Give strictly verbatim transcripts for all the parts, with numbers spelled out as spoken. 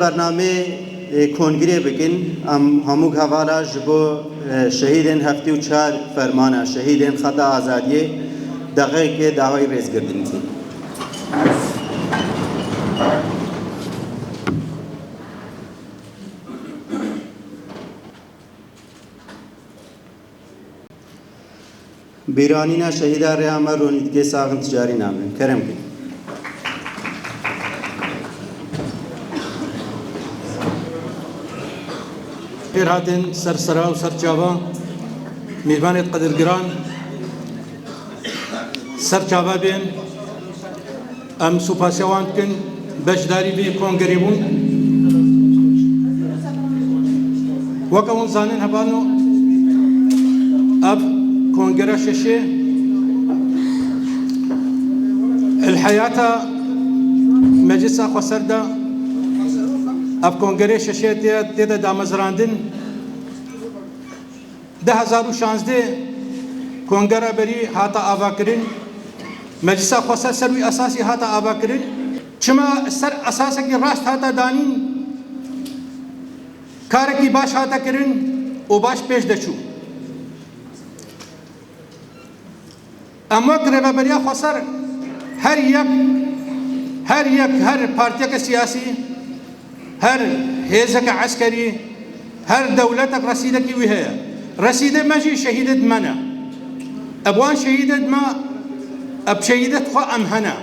Bernameyê, e, kongrê bikin, em hemû hevala ji bo, e, şehîdên heftê û çar fermana, şehîdên Xeta Azadiyê, deqeyekê dawayê rêzgirtin bikin. Bîranîna şehîda rêya me Ronî dike saxin ticarî name. Kerem kin. Xêr hatin ser sera û ser çava mêvanê qedirgiran. Ser çava bên. Em supasiya wan dikin, beşdarî vê kongerê bûn. Weke hûn zanin hebano, ev kongera şeşê li heyata Meclisa Xweser de, ev kongerê şeşê tê, tê de damezrandin. Du hezar û şazdeh kongera berî hata avakirin. Meclisa Xweser ser wî esasî hate avakirin. Çima ser esasekî rast hate danîn, karekî baş hate kirin û baş pêş de çû. Em wek Rêveberiya Xweser her yek, her yek, her partiyeke siyasî, her hêzeke eskerî, her dewletek resîdekî wî heye. Resîdê me jî şehîdê me ne. Eb wan şehîdê me, eb şehîdê xwe em hene.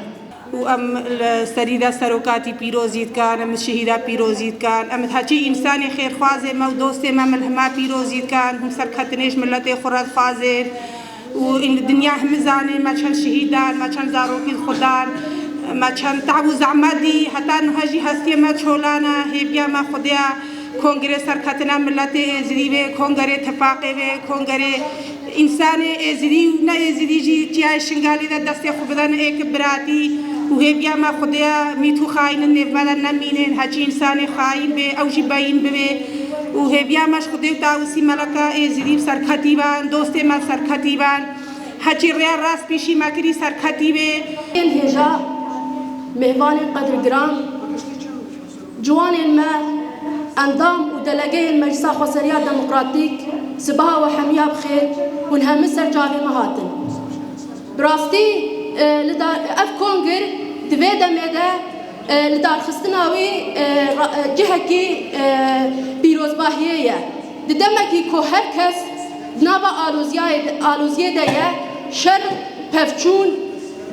Û em li serî de serokatî pîrozî dikan, em şehîda pîrozî dikan, em heçî însanê xêrxwazê me û dostê me, em li hema pîrozî dikan, hûn serketinê ji miletê xwe re dixwazên. Û in dinya hemî zanê me çend şehîd dan, me çend zarokî xwe dan, me çend tev û zehmet dî, heta niha jî hestiyê me çolan e, hêviya me Xwedê ye, kongrê serketina miletê Êzidî bê, kongerê tifaqê bê, kongerê însanê Êzidî û ne Êzidî jî çiyayê Şingalê de destê xwe bidin êk biratî û hêviya me Xwedê ye, mît û xayînin nêv me de nemînin, heçî însanê xayîn bê, ew jî beyîn bibê û hêviya me ji Xwedê û Tawusî meleka Êzidî serketî ban, dostê me serketî ban. Heçî rêya rast pêşî me kirî serketî bê. Yên hêja, mêvanên qedirgiran, ciwanên me, endam û delegeyên Meclisa Xweseriya Demokratîk, sibaha we hemiya bi xêr, hûn hemî ser çavê me hatin. Bi rastî, e, li da-, ev kongir di vê demê de, e, li darxistina wî, e, ra-, e, cihekî, e, pîrozbahiyê ye. Di demekî ku her kes di nava aloziyayê de, aloziyê de ye, şer pevçûn,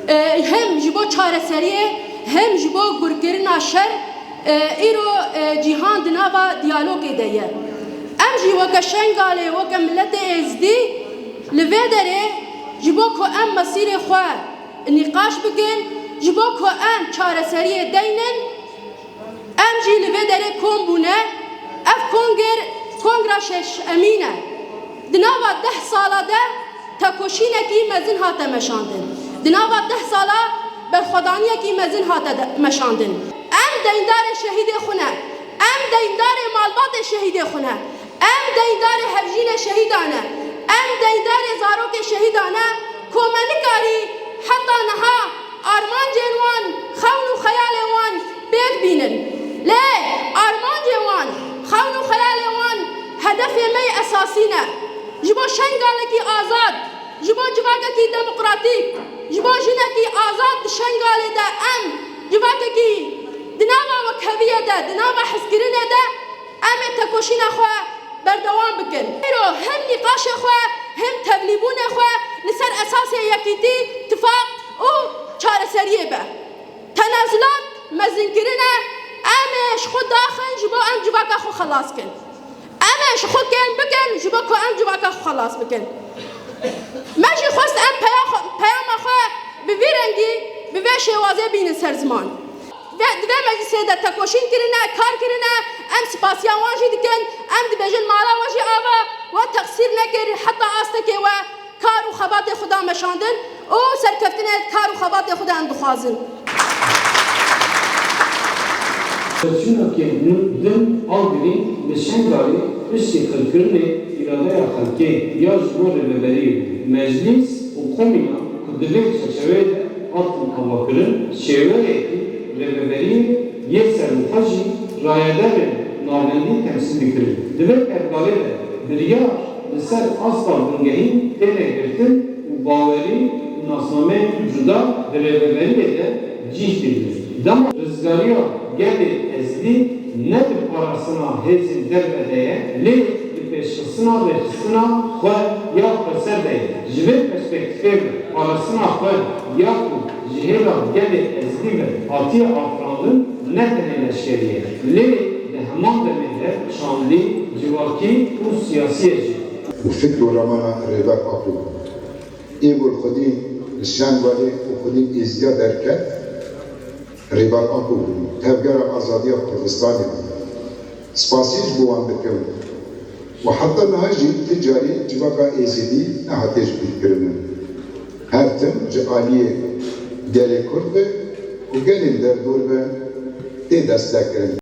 e, hem ji bo çareseriyê, hem ji bo gurkirina şer, e, îro, e, cîhan di nava diyalogê de ye. Em jî weke Şengalê, weke miletê Êzdî li vê derê ji bo ku em mesîrê xwe nîqaş bikin, ji bo ku em çareseriyê deynin, Em jî li vê derê kom bûne. Ev konger, kongra şeşemîn e. Di nava deh sala de tekoşînekî mezin hate meşandin. Di nava deh sala berxwedaniyekî mezin hate de, meşandin. Em deyndarê şehîdê xwe ne. Em deyndarê malbatê şehîdê xwe ne. Em deyndarê hevjînê şehîdan e. Em deyndarê zarokê şehîdan e. Ku me nikarî heta niha armancên wan, xewn û xeyalên wan pêk bînin. Lê armancên wan, xewn û xeyalên wan hedefê me yê esasî ne. Ji bo Şengalekî azad, ji bo civakekî demokratîk, ji bo jinekî azad di Şengalê de em civakekî di nava wekheviyê de, di nava hezkirinê de em ê tekoşîna xwe berdewam bikin. Îro hem nîqaşê xwe, hem tevlîbûnê xwe li ser esasê yekîtî, tifaq û çareseriyê be. Tenazulat mezinkirin e, em ê ji xwe daxin ji bo em civaka xwe xelas kin. Em ê ji xwe kêm bikin ji bo ku em civaka xwe xelas bikin. Me jî xwest em peya xwe, peyama xwe bi vî rengî, bi vê şêwazê bînin ser ziman. Vê, di vê meclisê de tekoşîn kirine, kar kirine, em spasiya wan jî dikin, em dibêjin mala we jî ava, we teqsîr nekir, heta astekê we kar û xebatê xwe da meşandin û serkeftinê kar û xebatê xwe de em dixwazin. Operasyonekên nû din Agirî li Şengalê piştî qirkirinê îradeya xelkê ya ji bo rêveberiyê bû. Meclîs û komîna ku di vê çerçeveyê de hatin avakirin, şêweyekî rêveberiyê yê serwixwe jî rayedevên navendî temsîl dikirin. Di vê pergalê de biryar li ser asta bingehîn têne girtin û bawerî û nasnameyên cuda di rêveberiyê de cih digire. Dema rizgariya gelê Ezidî ne di parastina hêzên derve de ye, lê di pêşxistina rêxistina xwe ya xweser de ye. Ji vê perspektîfê ve parastina xwe ya ku ji hêla gelê Ezidî ve hatiye afirandin, ne tenê leşkerî ye, lê di heman demê de çandî, civakî û siyasî ye jî. Û fikr û remana Rêber Apo. Ê ku xwedî li Şengalê û xwedî Êzidiya derket, Rêber Apo bû. Tevgera azadiya Kurdistanê bû. Spasî ji bo wan dikim. Û heta niha jî ti carî civaka Êzidî nehatiye ji bîrkirin. Her tim ji aliyê gelê Kurd ve û gelên derdor ve tê destekkirin.